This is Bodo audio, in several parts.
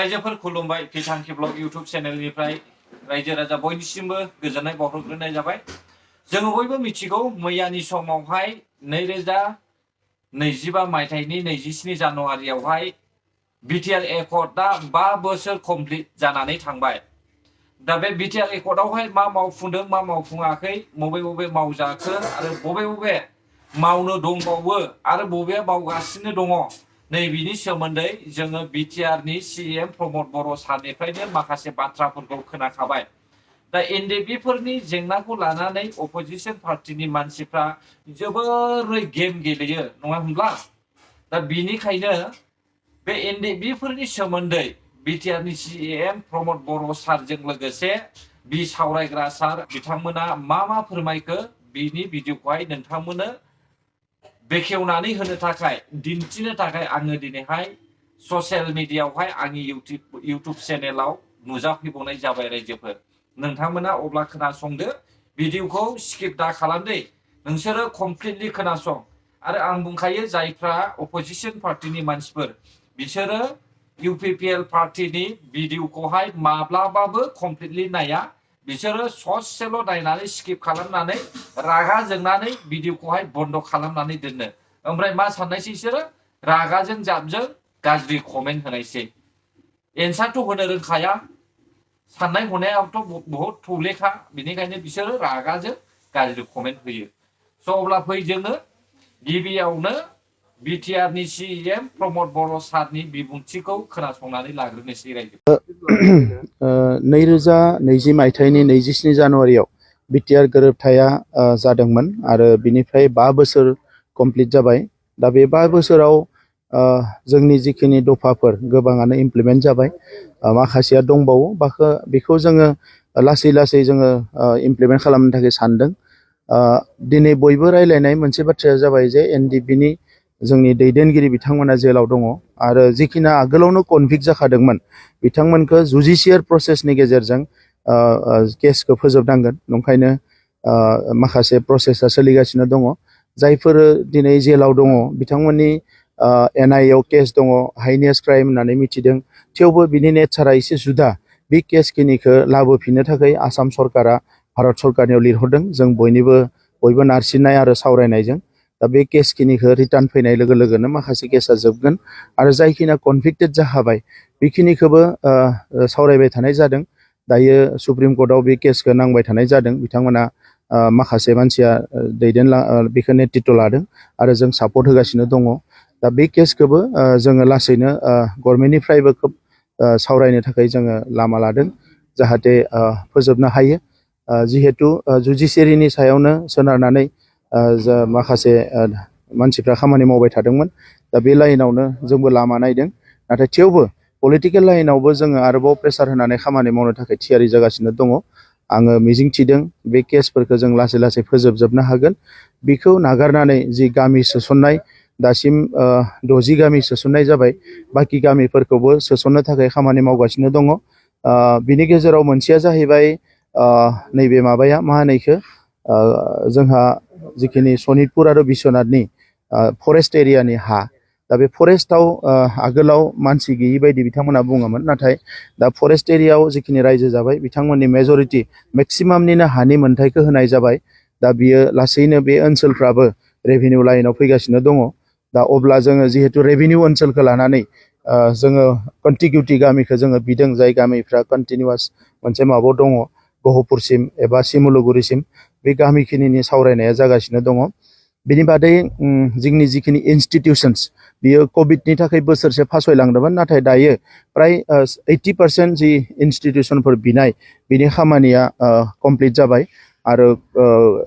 रायजोफोर खुलुमबाय किसानखि ब्लग इउट्यूब चेनेलनिफ्राय रायजो राजा बयनिसिमबो गोजोननाय बावहरग्रोनाय जाबाय। जों बयबो मिथिगौ मैयानि समावहाय 2025 मायथाइनि 27 जानुवारियावहाय बिटिआर एकर्डआ 5 बोसोर कमप्लिट जानानै थांबाय। दा बे बिटिआर एकर्डआवहाय मा मावफुंदों मा मावफुङाखै, बबे मावजाखो आरो बबे मावनो दंबावो आरो बबेया मावगासिनो दङ, नैबेनि सोमोन्दै जोङो बिटिआरनि सीएम प्रमद बर' सारनिफ्रायनो माखासे बाथ्राफोरखौ खोनाखाबाय। दा एनडिएफबिफोरनि जेंनाखौ लानानै अपोजिशन पार्टीनि मानसिफ्रा जोबोरै गेम गेलेयो नङा होनब्ला? दा बिनिखायनो बे एनडिएफबिफोरनि सोमोन्दै बिटिआरनि सीएम प्रमद बर' सारजों लोगोसे बि सावरायग्रा सार बिथांमोना मा फोरमायखो बिनि भिडिअखौहाय नोंथांमोननो बेखेवनानै होनो थाखाय दिन्थिनो थाखाय आङो दिनैहाय ससियेल मिडियायावहाय आंनि इउट्यूब चेनेलाव नुजाफैबावनाय जाबाय रायजोफोर। नोंथांमोना अब्ला खोनासंदो, भिडिअखौ स्किप दा खालामदे, नोंसोरो कमप्लिटलि खोनासं। आरो आं बुंखायो जायफ्रा अपोजिशन पार्टीनि मानसिफोर बिसोरो इउपिपिएल पार्टीनि भिडिअखौहाय माब्लाबाबो कमप्लिटलि नाया, बिसोरो ससेल' नायनानै स्किप खालामनानै रागा जोंनानै भिडिअखौहाय बन्द खालामनानै दोनो। ओमफ्राय मा साननायसै बिसोरो रागाजों जाबजों गाज्रि कमेन्ट होनायसै। एन्सारथ' होनो रोंखाया, साननाय हनायावथ' बहुत थौलेखा, बेनिखायनो बिसोरो रागाजों गाज्रि कमेन्ट होयो। स' अब्ला फै जोङो गिबियावनो बिटिआरनि सीएम प्रमद बर' सारनि बिबुंथिखौ खोनासंनानै लाग्रोनोसै रायजो। 2020 मायथाइनि 27 जानुवारियाव बिटिआर गोरोबथाया जादोंमोन आरो बिनिफ्राय 5 बोसोर कमप्लिट जाबाय। दा बे 5 बोसोराव जोंनि जिखिनि दफाफोर गोबाङानो इमप्लिमेन्ट जाबाय, माखासेया दंबावो, बेखौ जोङो लासै जोङो इमप्लिमेन्ट खालामनो थाखाय सानदों। दिनै बयबो रायलायनाय मोनसे बाथ्राया जाबाय जे एनडिएफबिनि जोंनि दैदेनगिरि बिथांमोना जेलाव दङ आरो जिखिना आगोलावनो कनभिक्ट जाखादोंमोन बिथांमोनखौ जुडिशियेल प्रसेसनि गेजेरजों केसखौ फोजोबनांगोन। ओंखायनो माखासे प्रसेसा सोलिगासिनो दङ। जायफोर दिनै जेलाव दङ बिथांमोननि एनआइएआव केस दङ, हाइनेस क्राइम होननानै मिथिदों, थेवबो बिनि नेचारा एसे जुदा। बे केसखिनिखौ लाबोफिननो थाखाय आसाम सरकारा भारत सरकारनियाव लिरहरदों, जों बयबो नारसिननाय आरो सावरायनायजों। दा बे केसखिनिखौ रिटार्न फैनाय लोगो लोगोनो माखासे केसा जोबगोन आरो जायखिना कनभिक्टेड जाखाबाय बेखिनिखौबो सावरायबाय थानाय जादों। दायो सुप्रिम कर्टआव बे केसखौ नांबाय थानाय जादों। बिथांमोना माखासे मानसिया बेखौ नेतृत्व लादों आरो जों सापर्ट होगासिनो दङ। दा बे केसखौबो जोङो लासैनो गभर्नमेन्टनिफ्रायबो खोब सावरायनो थाखाय जोङो लामा लादों, जाहाथे फोजोबनो हायो। जिहेतु जुडिसियारिनि सायावनो सोनारनानै माखासे मानसिफ्रा खामानि मावबाय थादोंमोन। दा बे लाइनावनो जोंबो लामा नायदों, नाथाय थेवबो पलिटिकेल लाइनावबो जोङो आरोबाव प्रेसार होनानै खामानि मावनो थाखाय थियारि जागासिनो दङ। आङो मिजिंथिदों बे केसफोरखौ जों लासै फोजोबजोबनो हागोन। बेखौ नागारनानै जि गामि सोसननाय, दासिम 60 गामि सोसननाय जाबाय, बाखि गामिफोरखौबो सोसननो थाखाय खामानि मावगासिनो दङ। बिनि गेजेराव मोनसेया जाहैबाय नैबे माबाया मा होनो इखो, जोंहा जिखिनि सनितपुर आरो बिश्वनाथनि फरेस्ट एरियानि हा। दा बे फरेस्टआव आगोलाव मानसि गैयि बायदि बिथांमोना बुङोमोन, नाथाय दा फरेस्ट एरियायाव जिखिनि रायजो जाबाय बिथांमोननि मेजरिटि मेक्सिमामनिनो हानि मोन्थायखौ होनाय जाबाय। दा बियो लासैनो बे ओनसोलफ्राबो रेभिनिउ लाइनाव फैगासिनो दङ। दा अब्ला जोङो जिहेतु रेभिनिउ ओनसोलखौ लानानै जोङो कन्टिगिउटि गामिखौ जोङो बिदों, जाय गामिफ्रा कन्टिनिउवास मोनसे माबायाव दङ, गहपुरसिम एबा सिमुलुगुरिसिम, बे गामिखिनिनि सावरायनाया जागासिनो दङ। बिनि बादै जोंनि जिखिनि इनस्टिटिउसन्स बियो कभिडनि थाखाय बोसोरसे फासयलांदोंमोन, नाथाय दायो प्राय 80% जि इनस्टिटिउसनफोर बिनाय बिनि खामानिया कमप्लिट जाबाय। आरो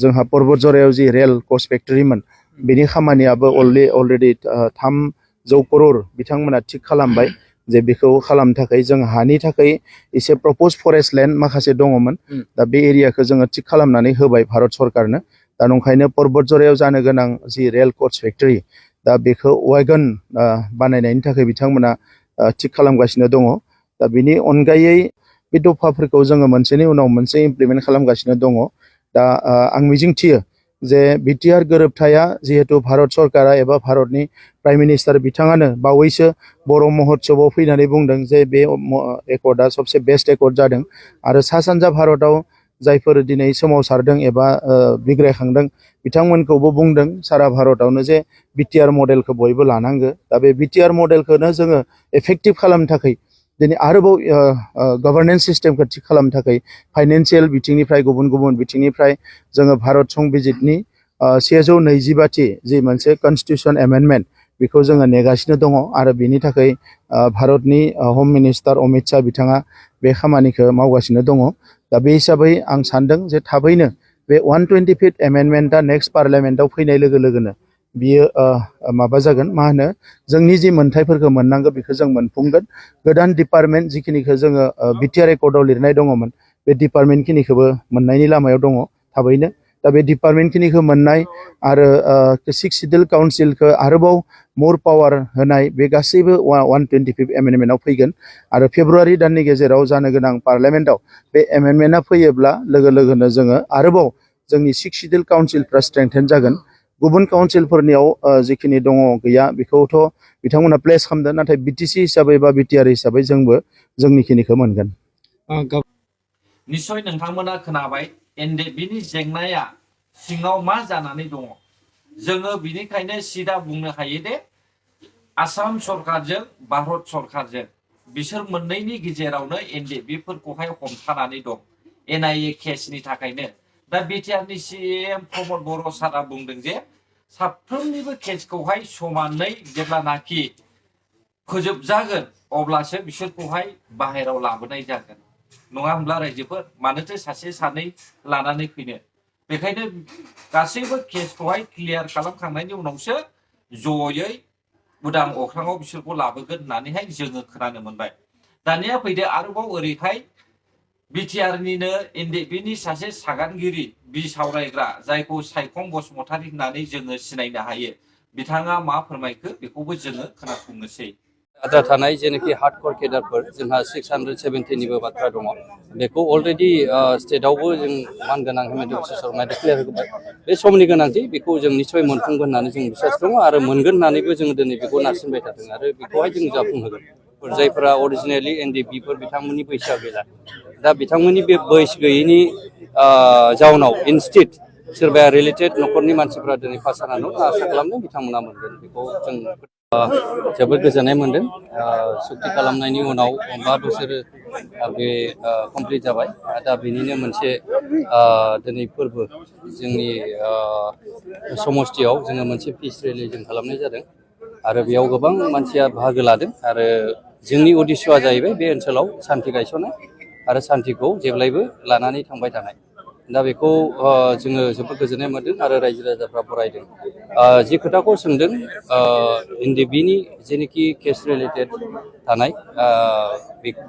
जोंहा पर्बतझरायाव जि रेल कच फेक्टरिमोन बिनि खामानियाबो अलरेडि 300 करोड़ बिथांमोना थिग खालामबाय। जे बेखौ खालामनो थाखाय जों हानि थाखाय एसे प्रपज फरेस्ट लेन्ड माखासे दङमोन, दा बे एरियाखौ जोङो थिग खालामनानै होबाय भारत सरकारनो। दा नंखायनो पर्बतझरायाव जानो गोनां जि रेल कच फेक्टरि, दा बेखौ वागन बानायनायनि थाखाय बिथांमोना थिग खालामगासिनो दङ। दा बिनि अनगायै बे दफाफोरखौ जोङो मोनसेनि उनाव मोनसे इमप्लिमेन्ट खालामगासिनो दङ। दा आं मिजिंथियो जे बिटिआर गोरोबथाया जिहेतु भारत सरकारा एबा भारतनि प्राइम मिनिस्टार बिथाङानो बावैसो बर' महोत्सवआव फैनानै बुंदों जे बे एकर्डआ सबसे बेस्ट एकर्ड जादों आरो सा सानजा भारतआव जायफोर दिनै सोमावसारदों एबा बिग्रायखांदों बिथांमोनखौबो बुंदों सारा भारतआवनो जे बिटिआर मडेलखौ बयबो लानांगौ दा बे बिटिआर मडेलखौनो जोङो एफेक्टिभ खालामनो थाखाय दिनै आरोबाव गभर्नेन्स सिस्टेमखौ थिक खालामनो थाखाय फाइनेन्सियेल बिथिंनिफ्राय गुबुन गुबुन बिथिंनिफ्राय जोङो भारत संबिजितनि 122थि जि मोनसे कनस्टिटिउसन एमेन्डमेन्ट बेखौ जोङो नेगासिनो दङ आरो बेनि थाखाय भारतनि हम मिनिस्टार अमित शाह बिथाङा बे खामानिखौ मावगासिनो दङ दा बे हिसाबै आं सानदों जे थाबैनो बे 125th एमेन्डमेन्टआ नेक्स्ट पार्लियामेन्टआव फैनाय लोगो लोगोनो बियो माबा जागोन मा होनो जोंनि जि मोन्थायफोरखौ मोननांगौ बेखौ जों मोनफुंगोन गोदान डिपार्टमेन्ट जिखिनिखौ जोङो बिटिआर एकर्डआव लिरनाय दङमोन बे डिपार्टमेन्ट खिनिखौबो मोननायनि लामायाव दङ थाबैनो दा बे डिपार्टमेन्ट खिनिखौ मोननाय आरो 6 सिडिउल काउन्सिलखौ आरोबाव मोर पावार होनाय बे गासैबो 125th एमेन्डमेन्टआव फैगोन आरो फेब्रुवारि दाननि गेजेराव जानो गोनां पार्लियामेन्टआव बे एमेन्डमेन्टआ फैयोब्ला लोगो लोगोनो जोङो आरोबाव जोंनि 6 सिडिउल काउन्सिलफ्रा स्ट्रेंथेन जागोन गुबुन काउन्सिलफोरनियाव जिखिनि दङ गैया बेखौथ' बिथांमोना प्लेस खालामदों नाथाय बिटिसि हिसाबै बा बिटिआर हिसाबै जोंबो जोंनिखिनिखौ मोनगोन निश्चय नोंथांमोना खोनाबाय एनडिएफबिनि जेंनाया सिङाव मा जानानै दङ जोङो बिनिखायनो सिदा बुंनो हायो दे आसाम सरकारजों भारत सरकारजों बिसोर मोननैनि गेजेरावनो एनडिएफबिफोरखौहाय हमथानानै दं एनआइए केसनि थाखायनो दा बिटिआरनि सिएम प्रमद बर' सारा बुंदों जे साफ्रोमनिबो केसखौहाय समानै जेब्लानाखि फोजोबजागोन अब्लासो बिसोरखौहाय बाहेराव लाबोनाय जागोन नङा होमब्ला रायजोफोर मानोथो सासे सानै लानानै फैनो बेखायनो गासैबो केसखौहाय क्लियार खालामखांनायनि उनावसो जयै उदां अख्राङाव बिसोरखौ लाबोगोन होननानैहाय जोङो खोनानो मोनबाय दानिया फैदो आरोबाव ओरैहाय बिटिआरनिनो एनडिएफबिनि सासे सागानगिरि बिसावरायग्रा जायखौ सायखं बसुमतारी होननानै जोङो सिनायनो हायो बिथाङा मा फोरमायखो बेखौबो जोङो खोनासंनोसै आद्रा थानाय जेनाखि हार्डकोर केडारफोर जोंहा 670निबो बाथ्रा दङ बेखौ अलरेडि स्टेटआवबो जों मानगोनां हेमन्त बिश्व शर्माया डिक्लेयार होबाय बे समनि गोनांथि बेखौ जों निश्चय मोनफुंगोन होननानै जों बिसास दङ आरो मोनगोन होननानैबो जों दिनै बेखौ नारसिनबाय थादों आरो बेखौहाय जों जाफुंहोगोन जायफोरा अरिजिनेलि एनडिएफबिफोर बिथांमोननि बैसोआ गैला दा बिथांमोननि बे बैसो गैयैनि जाउनाव इनस्टिट सोरबाया रिलेटेड न'खरनि मानसिफ्रा दिनै पास जानानै दं आसा खालामदों बिथांमोना मोनगोन बेखौ जों जोबोद गोजोननाय मोनदों सुक्ति खालामनायनि उनाव 5 बोसोर बे कमप्लिट जाबाय दा बेनिनो मोनसे दिनै फोरबो जोंनि समस्थियाव जोङो मोनसे पिस रेलि जों खालामनाय जादों आरो बेयाव गोबां मानसिया बाहागो लादों आरो जोंनि उद्देश्यआ जाहैबाय बे ओनसोलाव सान्थि गायसननाय आरो सान्थिखौ जेब्लायबो लानानै थांबाय थानाय दा बेखौ जोङो जोबोद गोजोननाय मोनदों आरो रायजो राजाफ्रा बरायदों जि खोथाखौ सोंदों एनडिएफबिनि जेनाखि केस रिलेटेड थानाय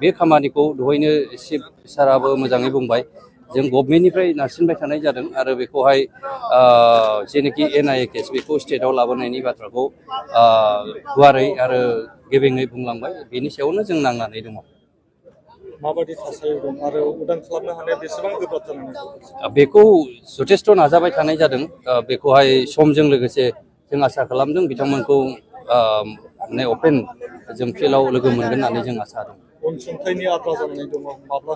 बे खामानिखौ दहायनो चिफ साराबो मोजाङै बुंबाय जों गभर्नमेन्टनिफ्राय नारसिनबाय थानाय जादों आरो बेखौहाय जेनाखि एनआइए केस बेखौ स्टेटआव लाबोनायनि बाथ्राखौ गुवारै आरो गेबेङै बुंलांबाय बेनि सायावनो जों नांनानै दङ माबायदि थासारियाव दं आरो उदां खालामनो हानाया बेसेबां गोब्राब जानानै दं बेखौ जथेस्थ' नाजाबाय थानाय जादों बेखौहाय समजों लोगोसे जों आसा खालामदों बिथांमोनखौ माने अपेन जों फिल्डआव लोगो मोनगोन होननानै जों आसा दं अनसुंथाइनि आद्रा जानानै दङ माब्ला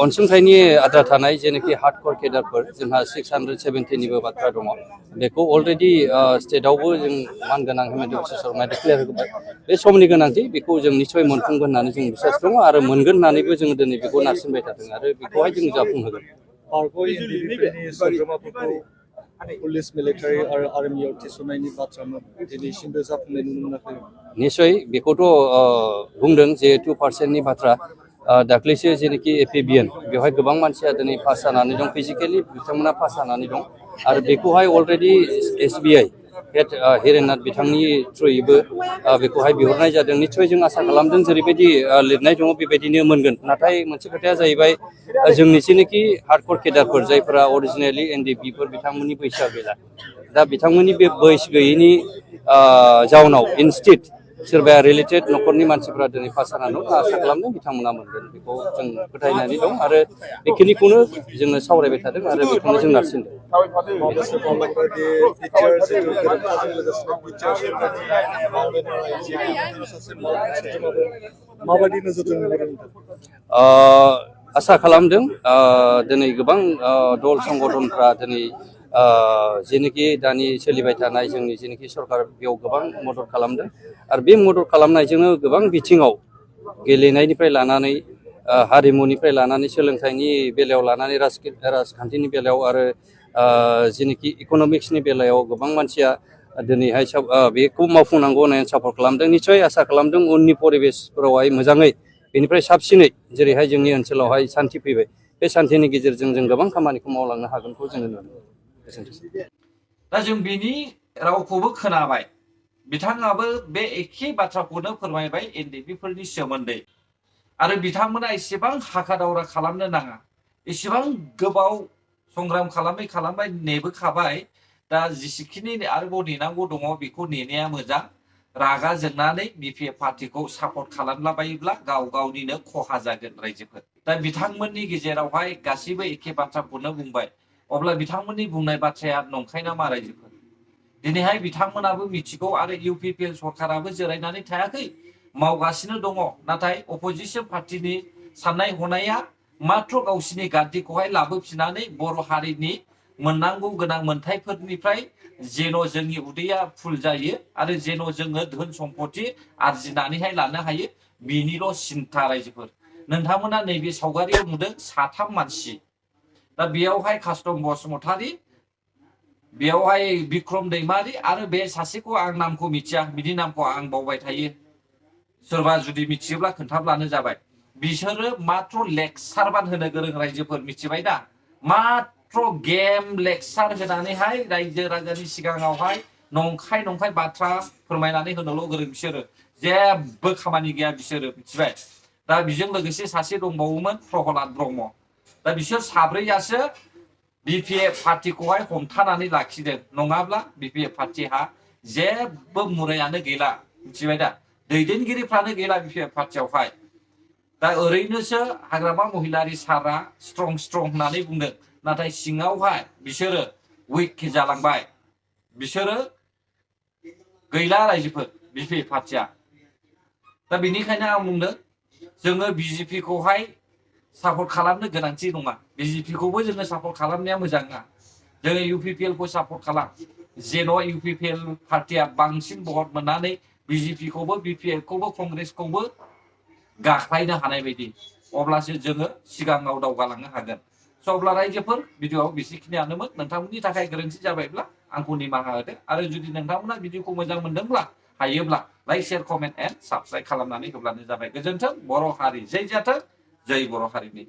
अनसुंथाइनि आद्रा थानाय जेनाखि हार्डकोर केडारफोर जोंहा 670निबो बाथ्रा दङ बेखौ अलरेडि स्टेटआवबो जों मानगोनां हेमन्त बिश्व शर्माया डिक्लेयार होबाय बे समनि गोनांथि बेखौ जों निश्चय मोनफुंगोन होननानै जों बिसास दङ आरो मोनगोन होननानैबो जोङो दिनै बेखौ नारसिनबाय थादों आरो बेखौहाय जों जाफुंहोगोन पुलिस मिलिटारि आरो आर्मियाव थिसननायनि बाथ्रामोन दिनैसिमबो जाफुंनाय नुनो मोनाखै निश्चय बेखौथ' बुंदों जे 2%नि बाथ्रा दाख्लैसो जेनाखि एपिबिएन बेवहाय गोबां मानसिया दिनै पास जानानै दं फिजिकेलि बिथांमोना पास जानानै दं आरो बेखौहाय अलरेडि एसबिआइ हेड हिरेननाथ बिथांनि थ्रुयैबो बेखौहाय बिहरनाय जादों निश्चय जों आसा खालामदों जेरैबायदि लिरनाय दङ बेबायदिनो मोनगोन नाथाय मोनसे खोथाया जाहैबाय जोंनि जेनाखि हार्डकोर केडारफोर जायफोरा अरिजिनेलि एनडिएफबिफोर बिथांमोननि बैसोआ गैला दा बिथांमोननि बे बैसो गैयैनि जाउनाव इनस्टिट सोरबाया रिलेटेड न'खरनि मानसिफ्रा दिनै पास जाना दं आसा खालामदों बिथांमोना मोनगोन बेखौ जों फोथायनानै दं आरो बेखिनिखौनो जोङो सावरायबाय थादों आरो बेखौनो जों नारसिनदों माखासे मावलांबायदि बिटिआर जिथु गोरोबथाजों लोगोसे बिटिआर सरकारनि मावलायनाय जिथु सासे मावलांनाय सोद्रोमाबो माबायदि नोजोरजों नुहुरो नोंथां? आसा खालामदों दिनै गोबां दल संगठनफ्रा दिनै जेनोखि दानि सोलिबाय थानाय जोंनि जेनोखि सरकार बेयाव गोबां मदद खालामदों आरो बे मदद खालामनायजोंनो गोबां बिथिङाव गेलेनायनिफ्राय लानानै हारिमुनिफ्राय लानानै सोलोंथाइनि बेलायाव लानानै राजखान्थिनि बेलायाव आरो जेनोखि इक'नमिक्सनि बेलायाव गोबां मानसिया दिनैहाय बेखौ मावफुंनांगौ होननानै सापर्ट खालामदों निस्सय आसा खालामदों उननि परिबेसफोरावहाय मोजाङै बेनिफ्राय साबसिनै जेरैहाय जोंनि ओनसोलावहाय सान्थि फैबाय बे सान्थिनि गेजेरजों जों गोबां खामानिखौ मावलांनो हागोनखौ जोङो नुनो मोनो दा जों बिनि रावखौबो खोनाबाय बिथाङाबो बे एखे बाथ्राखौनो फोरमायबाय एनडिएफबिफोरनि सोमोन्दै आरो बिथांमोना एसेबां हाखा दावरा खालामनो नाङा एसेबां गोबाव संग्राम खालामबाय नेबोखाबाय दा जेसेखिनि आरोबाव नेनांगौ दङ बेखौ नेनाया मोजां रागा जोंनानै बिपिएफ पार्टिखौ सापर्ट खालामलाबायोब्ला गाव गावनिनो खहा जागोन रायजोफोर दा बिथांमोननि गेजेरावहाय गासैबो एखे बाथ्राखौनो बुंबाय अब्ला बिथांमोननि बुंनाय बाथ्राया नंखाय नामा रायजोफोर दिनैहाय बिथांमोनाबो मिथिगौ आरो इउपिपिएल सरकाराबो जिरायनानै थायाखै मावगासिनो दङ नाथाय अपोजिसन पार्टिनि साननाय हनाया माथ्र गावसिनि गादिखौहाय लाबोफिननानै बर' हारिनि मोननांगौ गोनां मोनथायफोरनिफ्राय जेन' जोंनि उदैया फुल जायो आरो जेन' जोङो धोन सम्पति आरजिनानैहाय लानो हायो बिनिल' सिन्था रायजोफोर नोंथांमोना नैबे सावगारियाव नुदों साथाम मानसि दा बेयावहाय कास्टम बसुमतारी बेयावहाय बिक्रम दैमारि आरो बे सासेखौ आं नामखौ मिथिया बिनि नामखौ आं बावबाय थायो सोरबा जुदि मिथियोब्ला खोन्थाब्लानो जाबाय बिसोरो माथ्र लेक्सारबान होनो गोरों रायजोफोर मिथिबाय दा माथ्र गेम लेक्सार होनानैहाय रायजो राजानि सिगाङावहाय नंखाय बाथ्रा फोरमायनानै होनोल' गोरों बिसोरो जेबो खामानि गैया बिसोरो मिथिबाय दा बेजों लोगोसे सासे दंबावोमोन प्रहलाद ब्रह्म दा बिसोर साब्रैयासो बिपिएफ पार्टिखौहाय हमथानानै लाखिदों नङाब्ला बिपिएफ पार्टिहा जेबो मुरायानो गैला मिथिबाय दा दैदेनगिरिफ्रानो गैला बिपिएफ पार्टियावहाय दा ओरैनोसो हाग्रामा महिलारि सारा स्ट्रं होननानै बुंदों नाथाय सिङावहाय बिसोरो उइक जालांबाय बिसोरो गैला रायजोफोर बिपिएफ पार्टिया दा बेनिखायनो आं बुंदों जोङो बिजेपिखौहाय सापर्ट खालामनो गोनांथि नङा बिजेपिखौबो जोङो सापर्ट खालामनाया मोजां नङा जोङो इउपिपिएलखौ सापर्ट खालाम जेन' इउपिपिएल पार्टिया बांसिन भट मोननानै बिजेपिखौबो बिपिएफखौबो कंग्रेसखौबो गाख्लायनो हानाय बायदि अब्लासो जोङो सिगाङाव दावगालांनो हागोन स' अब्ला रायजोफोर भिडिअआव बेसेखिनियानोमोन नोंथांमोननि थाखाय गोरोन्थि जाबायब्ला आंखौ निमाहा होदो आरो जुदि नोंथांमोना भिडिअखौ मोजां मोनदोंब्ला हायोब्ला like share comment and subscribe खालामनानै होब्लानो जाबाय गोजोन्थों बर' हारि जै जाथों जै बर' हारिनि